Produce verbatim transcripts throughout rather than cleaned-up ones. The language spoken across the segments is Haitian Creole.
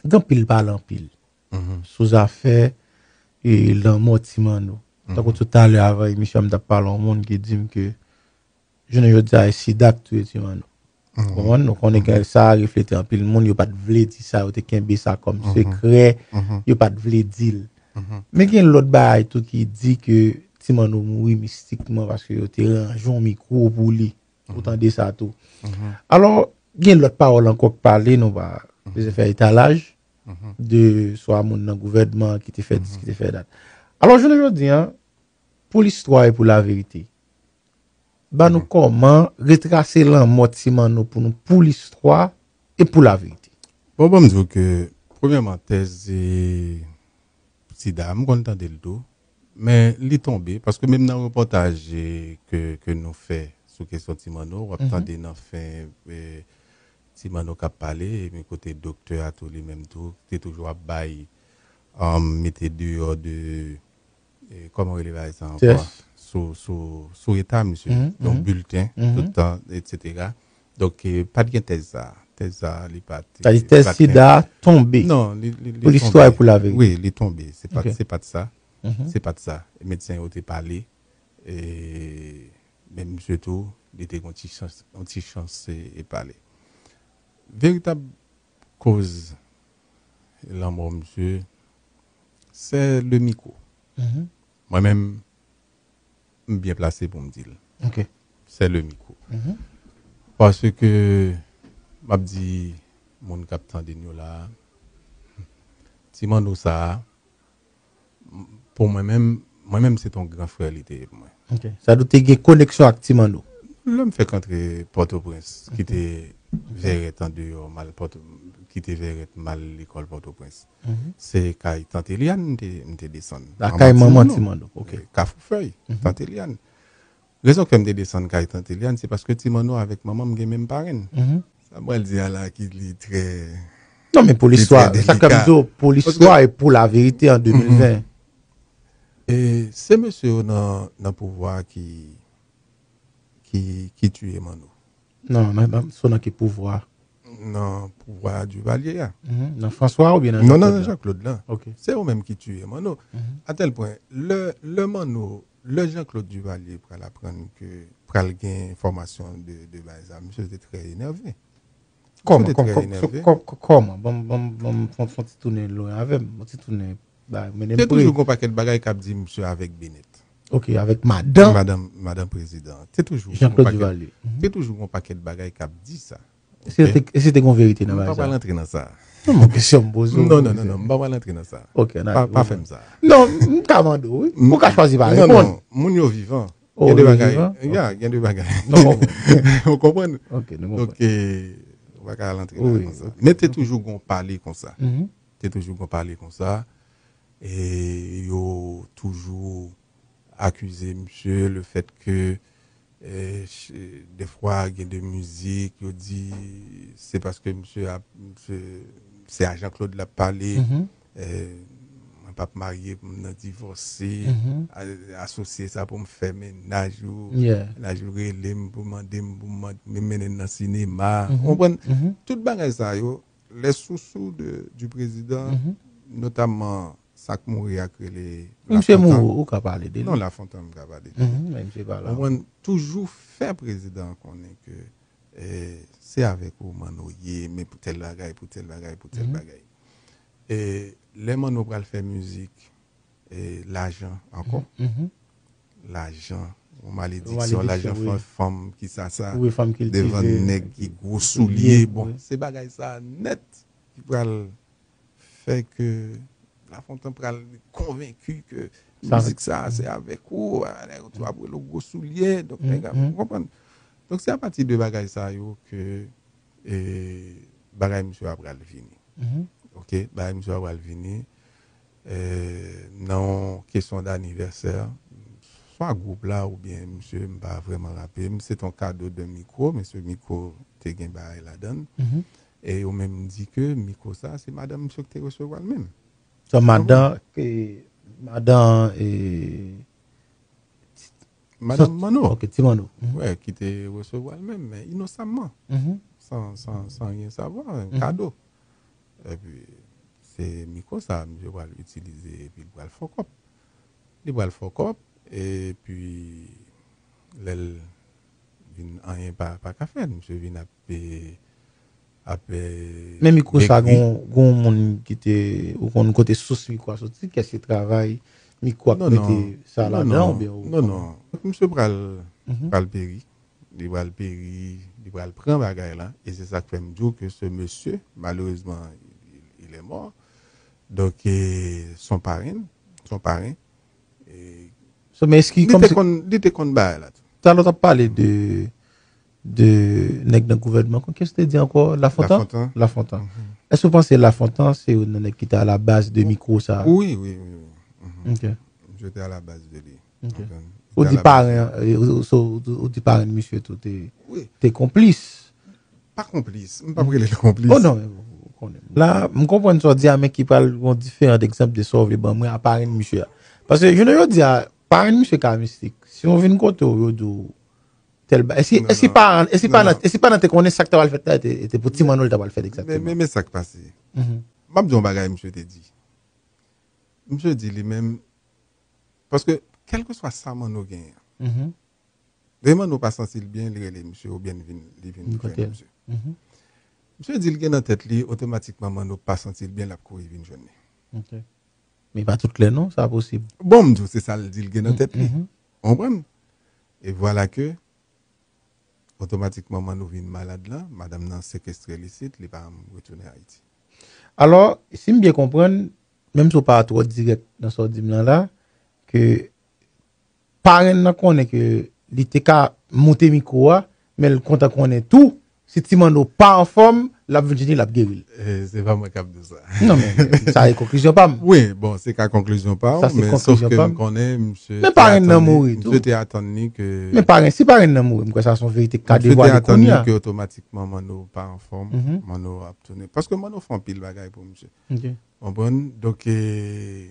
Gen anpil pale anpil sou zafè e lanmò Ti Manno. Tankou toutalè avan emisyon an, m t ap pale a yon moun ki di m ke jounen jodi a, e sida k touye Ti Manno. Konprann? Nou konnen ke sa a reflete anpil moun, yo pa t vle di sa, yo te kenbe sa kòm sekrè, yo pa t vle di l. Men gen lòt bagay tou ki di ke Ti Manno mouri mistikman paske yo te ranje yon mikwo pou li. Ou tande sa tou. Alò, gen lòt pawòl ankò k pale, nou pa bezwen fè etalaj de swa moun nan gouvènman ki te fè dis, ki te fè dat. Alò, jounen jodi a, pou listwa e pou laverite, ba nou kòman retrase lanmò Ti Manno pou nou, pou listwa e pou laverite. Bon, bon, m di w ke, premyèman, tèz e sida, m konn tande l tou, men li tonbe, paske menm nan repòtaj, e, ke, ke nou fè sou kesyon Ti Manno, w ap tande nan fen, e, Ti Manno k ap pale, e men kote doktè a tou, li menm tou, te toujou ap bay, um, mete deyò de, e, kòman rele bagay sa ankò? Sou, sou, sou eta misye, yon bilten, tout tan, etsetera. Donk, e, pa t gen tèz sa. Tèz sa, li pa t, sa di tèz sida a tonbe. Non, li, li, li pou listwa e pou laverite. Wi, li tonbe. Se pa, se pa t sa. Se pa t sa. Medsen yo te pale. E, men misye tou, li te gen yon ti chans, yon ti chans e, e pale. Veritab koz lanmò misye, c'est le micro. Mwen menm, m byen plase pou m di l. C'est le micro. Paske, m ap di moun k ap tande n yo la a, Ti Manno sa a, pou mwen menm, mwen menm, se t on gran frè li te ye pou mwen. Sa di w te gen koneksyon ak Ti Manno? Lè m fèk antre Pòtoprens, kite Vèrèt andeyò, m al Pòto-, kite Vèrèt, m al lekòl Pòtoprens. Se kay Tant Eliane m te, m te desann. Lakay manman Ti Manno, ok. Kafou Fèy, Tant Eliane. Rezon k fè m te desann kay Tant Eliane, se paske Ti Manno avèk manman m gen menm parenn. Sa m pral di a la ki li trè, non, men pou listwa, sa k fè m di w, pou listwa e pou laverite an de mil ven. E se mesye yo nan, nan pouvwa ki, ki, ki tiye Manno. Non, nan, nan, so nan ki pouvwa? Nan pouvwa Duvalier a. Nan François oubyen nan Jean-Claude la? Non, nan Jean-Claude la. Ok. Se yo menm ki tiye Manno. A tèl pwen, lè, lè Manno, lè Jean-Claude Duvalier pral aprann ke pral gen enfòmasyon de, de bagay sa, misye te trè enève. Kòman? Kòman? Ban m, ban m, ban m fè yon ti tounen lwen avè m, yon ti tounen, ba, mennen m pre. Te toujou gon pakèt bagay k ap di misye avèk Bennett. Ok, avèk madan. Madan, madan prezidan. Te toujou gon pakèt, Jean-Claude Duvalier. Te toujou gon pakèt bagay k ap di sa. E si te, e si te gon verite nan bagay sa? M pa pral antre nan sa. Non, men kesyon m poze w. Non, non, non, non, m pa pral antre nan sa. Ok, pa, pa fè m sa. Non, m ka mande w, wi. Ou ka chwazi pa reponn. Non, non, moun yo vivan. Gen de bagay, ya, gen de bagay. Ou konprann? Ok, nou konprann. Donk, e, ou pa ka al antre nan konsa. Men te toujou gon pale konsa. Te toujou gon pale konsa. E yo toujou akize misye le fèt ke, e, ch-, defwa gen de mizik, yo di se paske misye ap, misye, se a Jean-Claude l ap pale. E, mwen p ap marye pou m nan divòse, a-, asosye sa pou m fè mennaj ou, mennaj ou rele m pou mande m, pou m, m mennen l nan sinema. Ou konprann? Tout bagay sa yo, les sousous de, du président, notamman sa k mouri a k rele Lafontan. Misye mouri, ou ka pale de li. Non, Lafontan, m ka pale de li. Men misye pa la. Ou konprann? Toujou fè prezidan an konnen ke, e, se avèk ou Manno ye, men pou tèl bagay, pou tèl bagay, pou tèl bagay. E lè Manno pral fè mizik, e lajan ankò. Lajan, yon malediksyon, lajan, fanm, ki sa sa, devan nèg ki gwo soulye. Bon, se bagay sa nèt ki pral fè ke Lafontan pral konvenki ke mizik sa se avèk ou, a, nèg ou ap rele w gwo soulye, donk nèg ap, ou konprann? Donk se apati de bagay sa yo ke, e, bagay misye a pral vini. Ok, bagay misye a pral vini. E, nan yon kesyon danivèsè, swa gwoup la oubyen misye, m pa vrèman raple m, se t on kado de mikwo, mesye mikwo te gen bagay ladan l. E yo menm di ke mikwo sa, se madanm misye ki te resevwa l menm. Sa madan, e, madan, e, madanm Manno. Ok, Ti Manno. Wè, ki te resevwa l menm, men inosamman. San, san, san anyen savwa, kado. Epi, Se mikwo sa misye pral itilize epi l pral fòkòp. Li pral fòkòp epi lè l vin anyen pa, pa ka fèt, misye vin ap, ap Men mikwo sa, gon moun ki te, ou konn kote sous mikwo a soti, kès ki travay mikwo a mete sa ladan oubyen ou... Non, non. Misye pral, pral peri. Li pral peri, li pral pran bagay la. E se sa k fè m di w ke se mesye, malerezman, il, il est mort. Donk, e, son parenn, son parenn. So, men eski li te konn, li te konn bagay la tou. Talè w t ap pale de, de nèg nan gouvènman, kiyès te di ankò? Lafontan? Lafontan. Èske w panse Lafontan se youn nan nèg ki te a la baz de mikwo sa? Wi, wi, wi. wi. Ok. Misye te a la baz de li. Ok. Ou di parenn, ou di parenn misye tou te, te konplis. Pa konplis. M p ap rele l konplis. Oh non, men ou konnen. La, m konprann sa w di a, men ki pral yon diferan egzanp de sa w vle ban mwen a parenn misye a. Paske jounen jodi a, parenn misye ka mistik. Si yon vin kote w, yo di w tèl ba... Eski, eski pa, eski pa nan, eski pa nan te konnen sa k ta pral fèt la, e te, e te pou ti manno l ta pral fèt egzakteman? Men, men, men sa k pase. M ap di yon bagay misye te di. Misye di li menm, paske kèlkeswa sa manno genyen, lè manno pa santi l byen, li rele misye oubyen li vin, li vin jwenn misye. Misye di l gen nan tèt li, otomatikman manno pa santi l byen, l ap kouri vin jwenn li. Men pa tout lè non, sa posib. Bon, m di w, se sa l di l gen nan tèt li. Ou konprann? E vwala ke otomatikman manno vin malad la, madanm nan sekestre l isit, li pa janm retounen Ayiti. Alò, si m byen konprann, menm si w pa twò dirèk nan sa w di m lan la, ke parenn nan konnen ke li te ka moute mikwo a, men l kontan konnen tou, si ti manno pa anfòm, l ap vin jwenn li, l ap geri l. E, se pa mwen k ap di w sa. Non, men sa e konklizyon pa m. Wi, bon, se ka konklizyon pa w, men sof ke m konnen, misye te atann li, misye te atann li ke... Men parenn, si parenn nan mouri, m kwè sa se yon verite k ka devwale kounye a. Misye te atann li ke otomatikman manno pa anfòm, manno ap tounen. Paske manno fè anpil bagay pou misye. Ok. Konprann? Donk, e,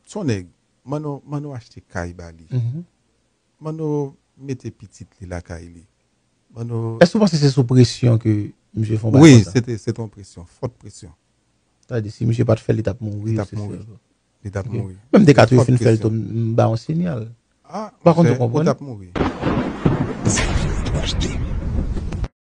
se yon nèg, manno, manno achte kay ba li. Manno mete pitit li lakay li. Manno... Èske w panse se sou presyon ke misye fè yon bagay konsa? Wi, se te, se te yon presyon, fòt presyon. Sa vle di, si misye pa t fè l, li t ap mouri. Li t ap mouri. Li t ap mouri. Menm de ka tou yo fin fè l tou, m ba yon sinyal. Ah, pa konn tou konprann. Ou t ap mouri. Sa vle di w achte.